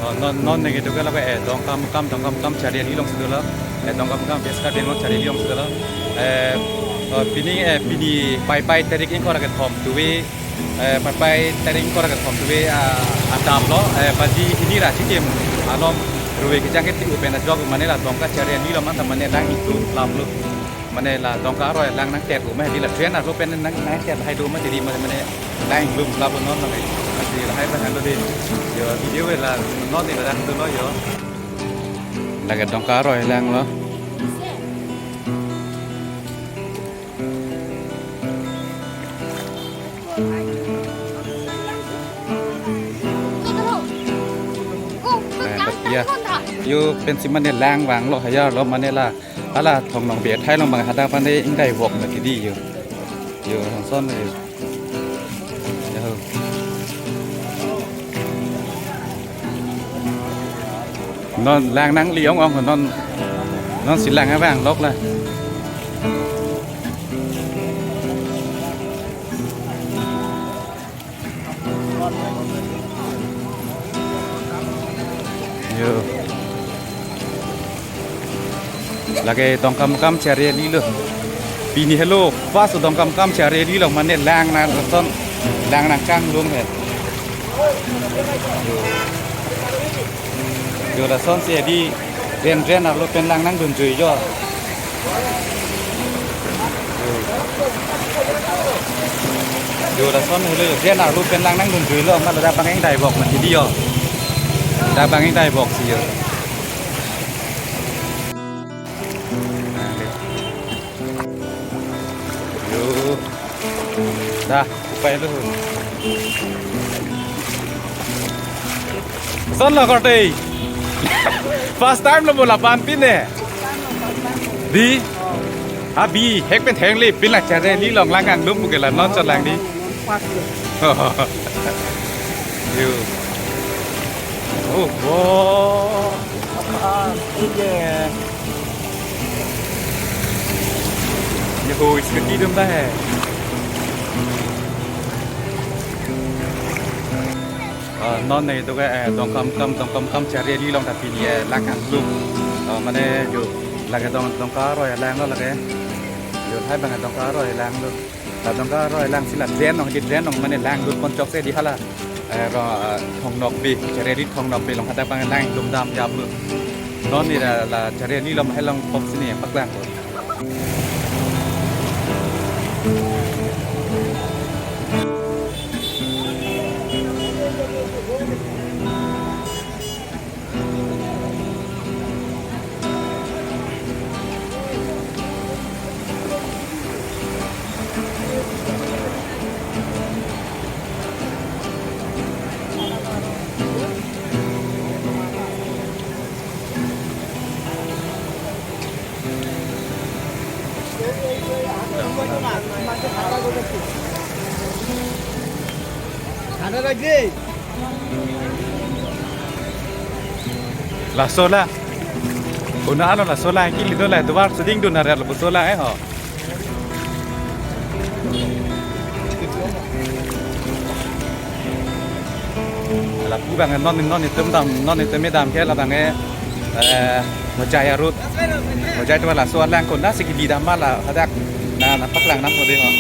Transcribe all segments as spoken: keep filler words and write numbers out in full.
Non, non neke doke lake, eh, Dongkamukam, Dongkamukam Chariali alongsi dolo. Eh, Dongkamukam West Karbi Anglong Chariali alongsi dolo. Eh, eh, pini, eh, pini Paipai tarik ingkoi ra kethom tuve, eh, Paipai tarik ingkoi ra kethom tuve, ah, adap lo, eh, baji hini ra chitim along ruve kejang ke ti upen ajok mane la Dongka Chariali along manta mane lang ingrum lam lo. Mane la Dongka aroi lang nangtet pu ma di la drain arlo pen nang nangtet hai do ma di mane mane lang lum la bon non mane. Di la hai ba halo di. Yo video la non di la dang do lo yo. Lake Dongka aroi lang lo. Nah, but ya. Yo pensi mane lang vanglo hajar lo mane la. Hala thong nong be thai long bang hadak pande ingdai vok na kidi yo. Yo hong son yo. Yo. Non lang nangli ong ong non. Nonsi lang abang lok la. Yo. Lake Dongkamukam Chariali lo. Pini helo, pas Dongkamukam Chariali lo, mane lang nang lason, lang nangkanglum he. Yo. Yo lasonsi di drain drain arlo pen lang nangdun jui yo. Yo lason helo yo, drain arlo pen lang nangdun jui lo, ma ladak bang ingdai vok ma kidi yo. Ladak bang ingdai vok si yo. Yo. Dah, upai lo. Son lo korte. First time lo bola pan pine. Di. Abi, hek pen theng le pin la Chariali along lang kanglum pu ke la non chot lang di. Yo. Oh, wow. Ah, ठीक है। Yo, इसमें की डूबता है? Ah, non neke doke, eh, Dongkamukam, Dongkamukam Chariali along ta pini, eh, lang kanglum. Ah, mane yo lake Dong, Dongka aroi lang lo lake. Yo hai bang Dongka aroi lang lo. La Dongka aroi lang si la drain along di drain along mane lang lut pon chok si di hala. Eh, ro, eh, thong nokbe, Chariali thong nokbe along hadak bang lang lum dam jam lo. Non ni la, la Chariali along hai along pok si ne paklang ko. Laso la. Una alo laso la, kili do la, duar suding dun na re laso la, eh, ho. Lapu bang non non itum dam, non itum dam ke la bang, eh, Hojai arut. Hojai tu laso alang konatsi kidi dam ma la hadak na, na paklang nam ko de ho.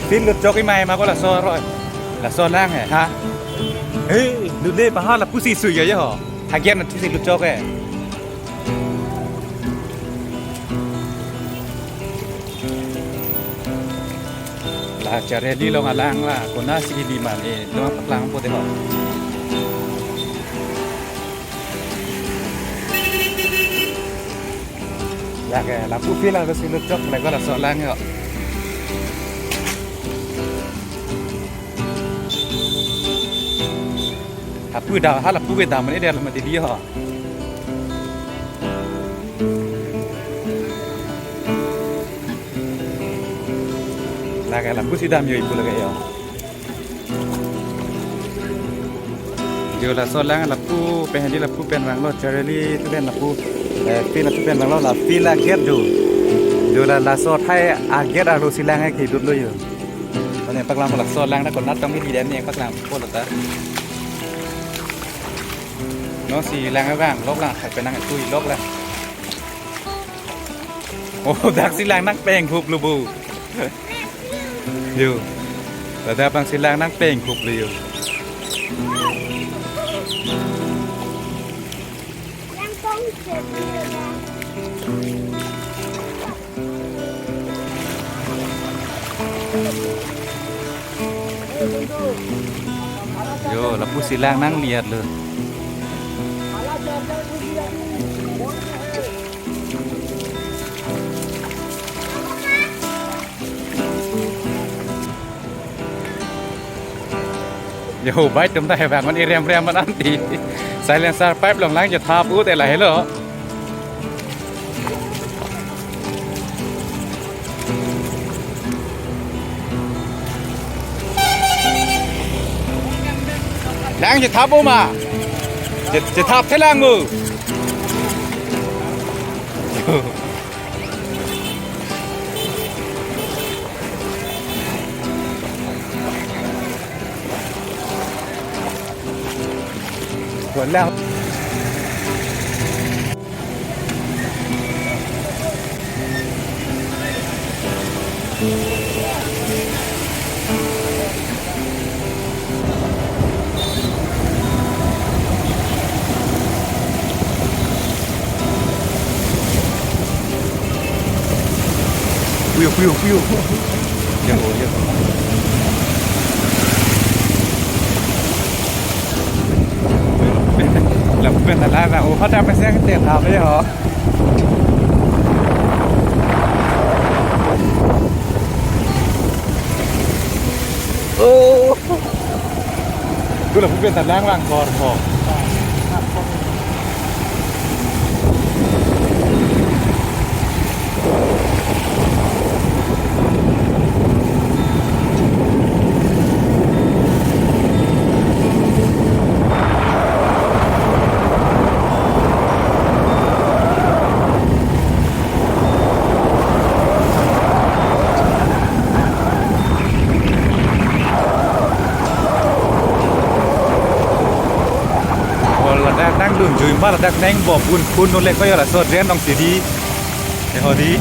Field lut chok imai ma ko laso aroi. Laso alang he, ha? He, lut le paha lapusi sui ya ho. Hagian na tusi lut chok he. La Chariali along alang la, konatsi kidi ma ne, dong paklang po de ho. Lake, lapu field alosi lut chok, lake laso alang yo. Lapu da, ha lapu ke dam ne dia lama di dia ho. Lake lapusi dam yo ipu lake yo. Yo laso alang lapu pen handi lapu pen vanglo Chariali tu pen lapu, eh, field tu pen vanglo la field a gate do. Yo la laso athai aget arlo si lang ke dut lo yo. Mane paklang laso lang na konat tong di dan ne paklang po lo ta. No si lang abang lok lang thak penang tui lok lang. Oh, dak si lang nangpeng hup lo bo. Yo. Dak abang si lang nangpeng hup lo yo. Yo, lapu si lang nangliat lo. Yo, bike atum ta hebat man, irem rem man anti. Silencer pipe along lang chethap ut e lahelo. Lang chethap o ma? Che-, chethap the lang o. Wala. Puyo, puyo, puyo. Yo, yo. Lapen ala na, oh, ada apa sih yang kita tahu ya, ho? Oh. Gue lapu pen ta lang lang kor ho. Oh, ladak nangdun jui ma, ladak nang bop un kun nulek ko yo laso drain along si di. Eh, ho di.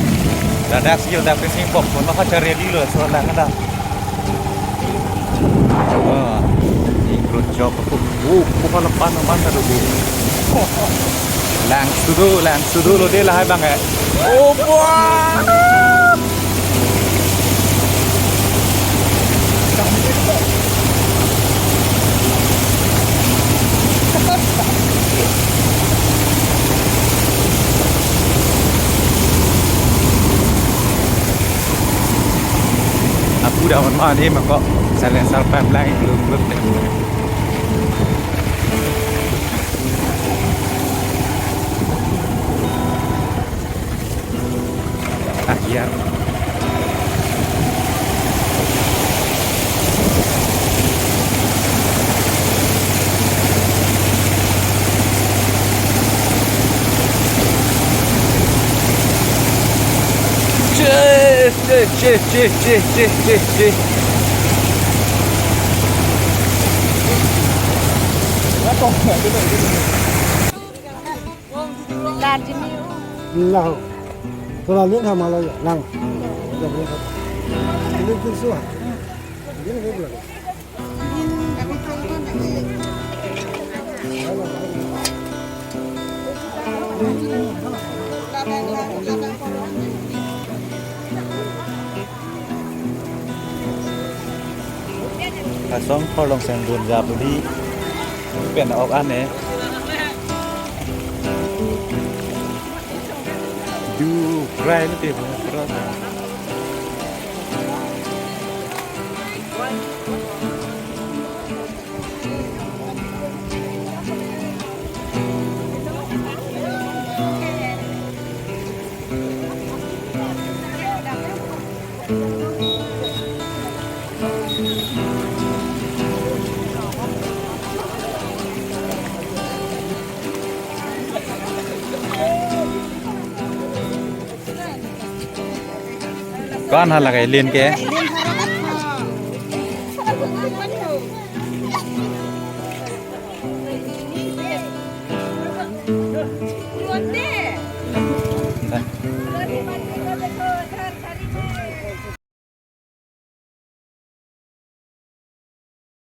Ladak si ladak pensi bop kun ma, ha chare di lo so lang ada. Oh, ingro chok ko. Oh, ko pala pan man ta do. Langsu do, langsu do lo de lahai abang eh. Oh, buah. Aku dah on man ni mako silencer pipe lang belum belum deh. Ah, iya. Cih, cih, cih. Lar jini. Lah. Tola lin sama lo ya, lang. Lin pinsu ha. Lin lin lagi. Asong Khorlongsen dunjap di pen ok ane. Du krai ni te bro. Ko-an halagai lin ke?